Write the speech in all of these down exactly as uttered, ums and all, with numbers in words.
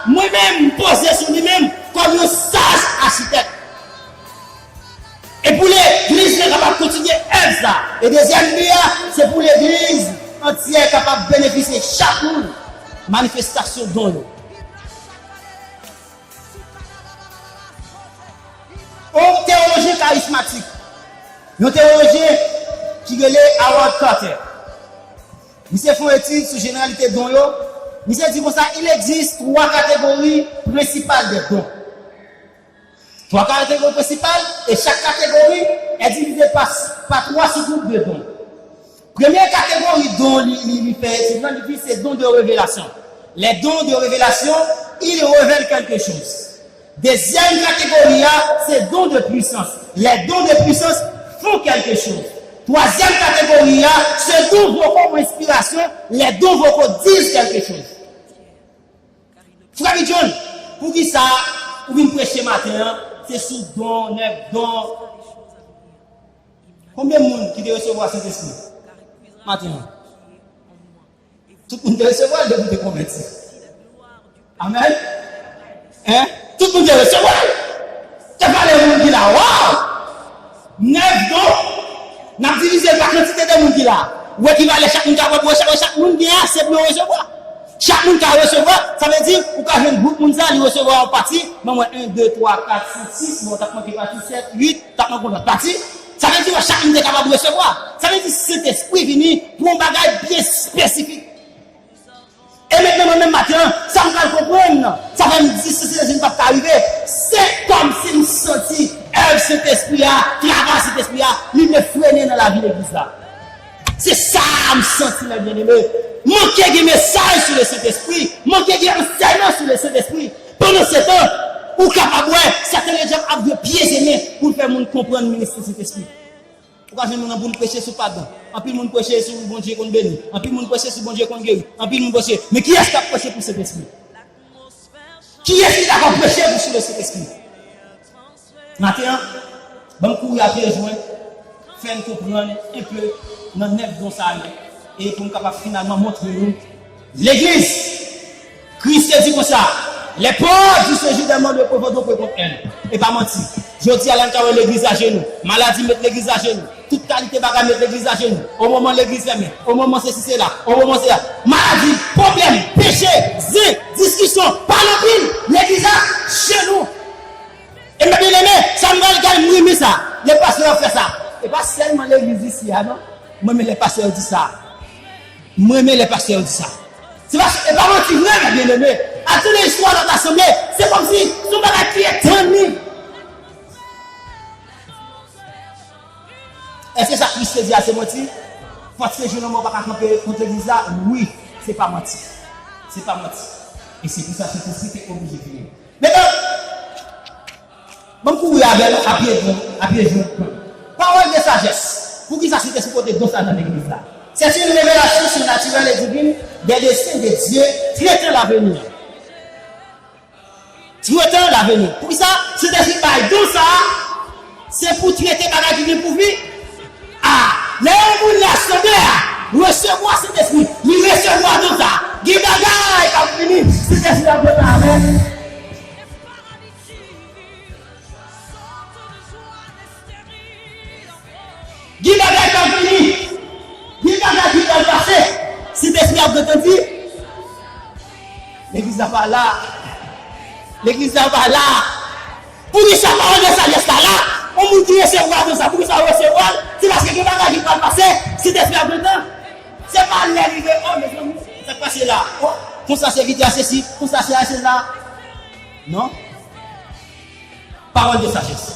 Mwen menm, m poze sou li menm kòm yon saj achitèk. E pou legliz la kapab kontinye èv sa. E dezyèm bi a, se pou legliz antyè kapab benefisye chak moun manifestasyon don yo. Yon teyolojyen karizmatik, yon teyolojyen ki rele Howard Carter. Misye fè yon etid sou jeneralite don yo. Misye di konsa, il existe trois catégories principales des dons. Twa kategori prensipal, e chak kategori est divisé par, par trois sous-groupes de dons. Premye kategori don li, li, li fè etid lan, li di se don de revelasyon. Les dons de révélation, ils révèlent quelque chose. Dezyèm kategori a, se don de puissance. Les dons de puissance font quelque chose. Twazyèm kategori a, se don vokal ou enspirasyon, les dons vocaux disent quelque chose. Frè Bidjon, poukisa ou vin preche maten an, se sou don, nèf don? Konbyen moun ki te resevwa Sentespri maten an? Tout moun te resevwa l depi w te konvèti. Amèn. Hein? Tout moun te resevwa l. Te pale moun ki la, waw! Nèf don, n ap divize l pa kantite de moun ki la. Ou wè ki valè chak moun ka pran pou resevwa, chak moun gen ase pou yo resevwa. Chak moun ka resevwa, sa vle di ou ka jwenn gwoup moun sa, li resevwa yon pati, ban mwen en, de, twa, kat, senk, sis, bon, t ap manke pati, sèt, uit, t ap manke yon lòt pati. Sa vle di wè chak moun te kapab resevwa. Sa vle di Sentespri vini pou yon bagay byen espesifik. E mentnan mwen menm maten an, sa m pral konprann, sa fè m di si Sentespri p ap ka rive, se kòmsi m santi èv Sentespri a, travay Sentespri a, li vle frennen nan lavi legliz la. Se sa m santi, mè byeneme. Manke gen mesaj sou le Sentespri, manke gen ansèyman sou le Sentespri. Pandan se tan, ou kapab wè, sèten ledyab ap jwe pye zemen pou l fè moun konprann ministè Sentespri. Ou ka jwenn moun nan pou l preche sou padon. Anpil moun preche sou Bondye konn beni. Anpil moun preche sou Bondye konn geri. Anpil moun preche. Men kiyès k ap preche pou Sentespri? Kiyès ki dakò preche pou sou le Sentespri? Maten an, ban m kouri a pye jwen, fè n konprann enpe nan nèf don sa yo, e pou m kapab finalman montre nou legliz. Kris te di konsa, les portes du séjour des morts ne prévaudront que contre elle. E pa manti. Jodi a la n ka wè legliz ajenou. Maladi met legliz ajenou. Tout kalite bagay met legliz ajenou. O moman legliz fèmen. O moman sesi sela. O moman sela. Maladi, pwoblèm, peche, zen, diskisyon, pale anpil. Legliz ajenou. E mè byeneme, sa m pral gade, m renmen sa. Lè pastè yo fè sa. E pa sèlman legliz isi a non. Mwen men lè pastè yo di sa. Mwen men lè pastè yo di sa. Se pa, e pa manti vre, mè byeneme. Al tande istwa lòt asanble. Se kòmsi se yon bagay ki etann li. Èske sa Kris te di a se manti? Pòt sejou lanmò pa ka kanpe kont legliz la? Wi, se pa manti. Se pa manti. E se pou sa Sentespri te oblije vini. Medam, ban m kouri avè nou a pye jwen, a pye jwen. Pawòl de sajès. Poukisa Sentespri pote don sa nan legliz la? C'est une révélation surnaturelle et divine des desseins de Dieu traitant l'avenir. Traitant l'avenir. Poukisa Sentespri bay don sa a? Se pou trete bagay ki gen pou vini. A, lè yon moun nan asanble a resevwa Sentespri, li resevwa don sa a, gen bagay k ap vini. Sentespri ap vin avè l. Gen bagay k ap vini. Gen bagay ki pral pase. Sentespri ap gentan di, legliz la pa la. Legliz la pa la. Poukisa pawòl de sajès la la? Yon moun ki resevwa don sa, poukisa w resevwa l? Se paske gen bagay ki pral pase. Sentespri ap gentan. Se pa lè li vle, o, mezanmi, sa k pase la? O, konsa se vit a sesi, konsa se a sela. Non. Parole de sagesse.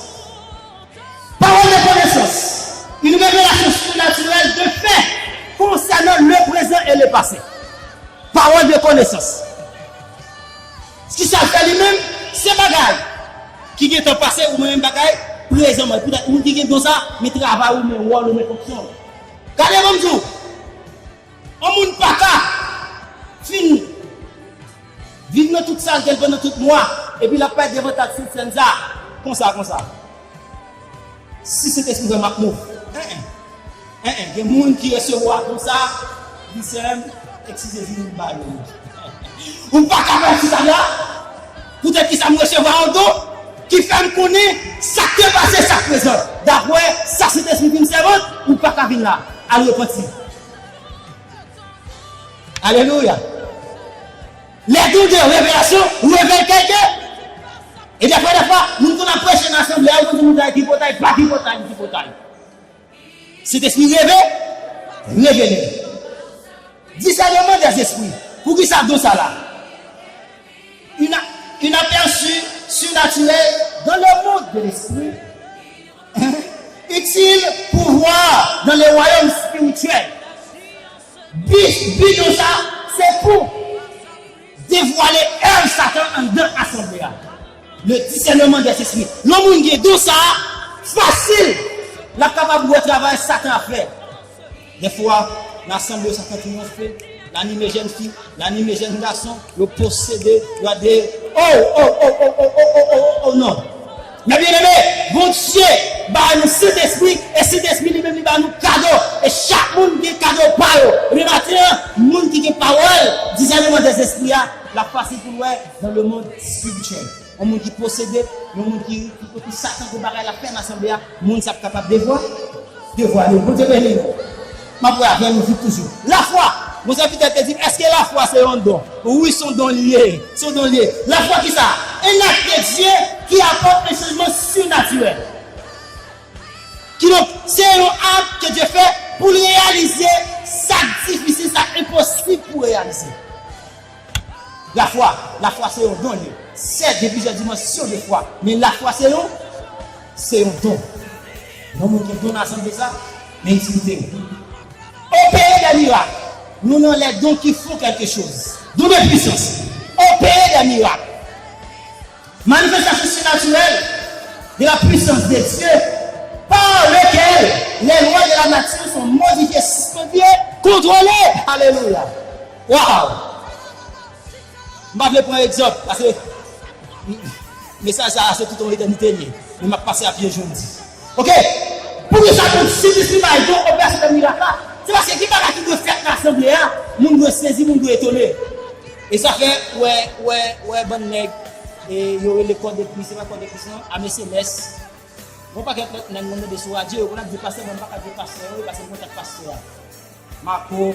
Parole de connaissance. Une révélation surnaturelle de faits concernant le présent et le passé. Pawòl de konesans. Kisa l fè li menm? Se bagay ki gentan pase ou menm bagay prezan. Poutèt moun ki gen don sa, men travay ou, men wòl ou, men fonksyon. Gade ban m di w, yon moun pa ka fin viv nan tout salte l pandan tout mwa, epi l ap parèt devan tab Sentsèn sa, konsa, konsa. Si Sentespri vrèman ap move. En, en. En, en. Gen moun ki resevwa konsa, di sè m, eskize, vin ba yo. Ou pa ka pèdi sa la. Poutèt ki sa m resevwa yon don ki fè m konnen sa k te pase, sa k prezan. Daprè sa Sentespri fin sèvant, ou pa ka vin la. Al repanti. Alelouya. Lè don de revelasyon revèl kèlke. E dèfwa, dèfwa, moun konn ap preche nan asanble a, ou konn di moun sa tripotay, pa tripotay, li tripotay. Sentespri reve, revele. Disèneman dèzespri. Poukisa don sa la? Une, une aperçu surnaturel dans le monde de l'esprit, utile pour voir dans le royaume spirituel. Bi, bi don sa, se pou devwale èv Satan anndan asanble a. Le disèneman dèzespri. Lè yon moun gen don sa a, fasil, l ap kapab wè travay Satan ap fè. Dèfwa, nan asanble yo, Satan triyonfe, l anime jèn fi, l anime jèn gason, yo posede, yo ap de, oh, oh, oh, non. Men byeneme, Bondye ba nou Sentespri, e Sentespri li menm li ba nou kado, e chak moun gen kado pa yo. Ebyen maten an, moun ki gen pawòl, disèneman dèzespri a, l ap fasil pou l wè dans le monde spirituel. Yon moun ki posede, yon moun ki, ki, ki Satan gen bagay l ap fè nan asanble a, moun sa ap kapab devwa, devwale. Bondye beni nou. M ap wè avè nou vit toujou. Lafwa. Mon sèvitè te di m, èske lafwa se yon don? Wi, se yon don li ye. Se yon don li ye. Lafwa ki sa? Un acte de Dieu qui apporte un changement surnaturel. Kidonk, se yon ak ke Dye fè pou l reyalize sa k difisil, sa k enposib pou reyalize. Lafwa, lafwa se yon don li. Sèt gen plizyè dimansyon de fwa, men lafwa se yon, se yon don. Yon moun ki don nan sanble sa, men itilite l. Opérer des miracles. Nous avons les dons qui font quelque chose. Don de puissance. Opérer des miracles. Manifestation surnaturelle de la puissance de Dieu par lequel les lois de la nature sont modifiées, suspendues, contrôlées. Alléluia. Wow! M pa vle pran egzanp, paske mesaj sa a se tout yon etènite li ye. Men m ap pase a pye jodi. Oke? Poukisa Bondye, si Bondye bay don opèrasyonèl mirak la? Se paske gen bagay ki dwe fèt nan asanble a, moun dwe sezi, moun dwe etone. E sa fè, wè, wè, wè bann nèg, e yo rele kò de Kris, se pa kò de Kris non, ame selès. Gon pakèt lòt nèg mwen tande sou radyo, yo konn ap di pastè, mwen m pa ka di pastè, wi, paske m kontak pastè a. Mako,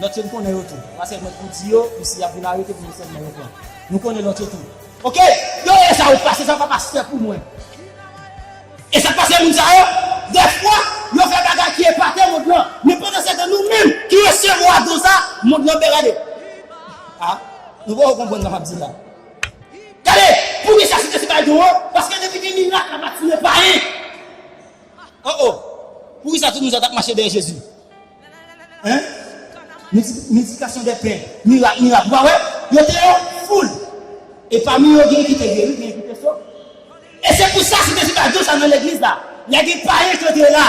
lòt yo n konnen yo tou. Pa sèlman pou di yo, pou si y ap vin arete, pou nou sèlman yo pran. Nou konnen lòt yo tou. Oke? Yo, e sa yo pase, sa pa pastè pou mwen. E sa k pase moun sa yo, dèfwa, yo fè bagay ki epate mond lan. Men pandan se tan, nou menm ki resevwa don sa, mond lan byen gade. A, nou poko konprann sa m ap di la. Gade, poukisa Sentespri bay don an? Paske depi gen mirak, l ap atire payen. Oh, oh. Poukisa tout moun sa t ap mache dèyè Jezi? Hein? Milti-, miltiplikasyon de pen, mirak, mirak. Ou pa wè? Yo te yon foul. E pami yo, gen ki te geri, gen ki te sove. E se pou sa, Sentespri bay don sa nan legliz la. Lè gen payen k antre la,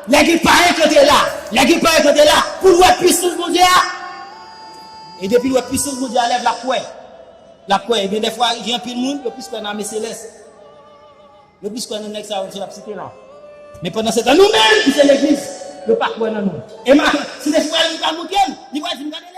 lè gen payen k antre la, lè gen payen k antre la, pou l wè pisans Bondye a. E depi l wè pisans Bondye a lève, l ap kwè. L ap kwè. Ebyen, dèfwa, gen anpil moun, yo plis kwè nan ame selès. Yo plis kwè nan nèg sa yo, misye ap site la. Men pandan se tan, nou menm ki se legliz, yo pa kwè nan nou. E ma, si se frè li pa moutre m, li pral di m gade.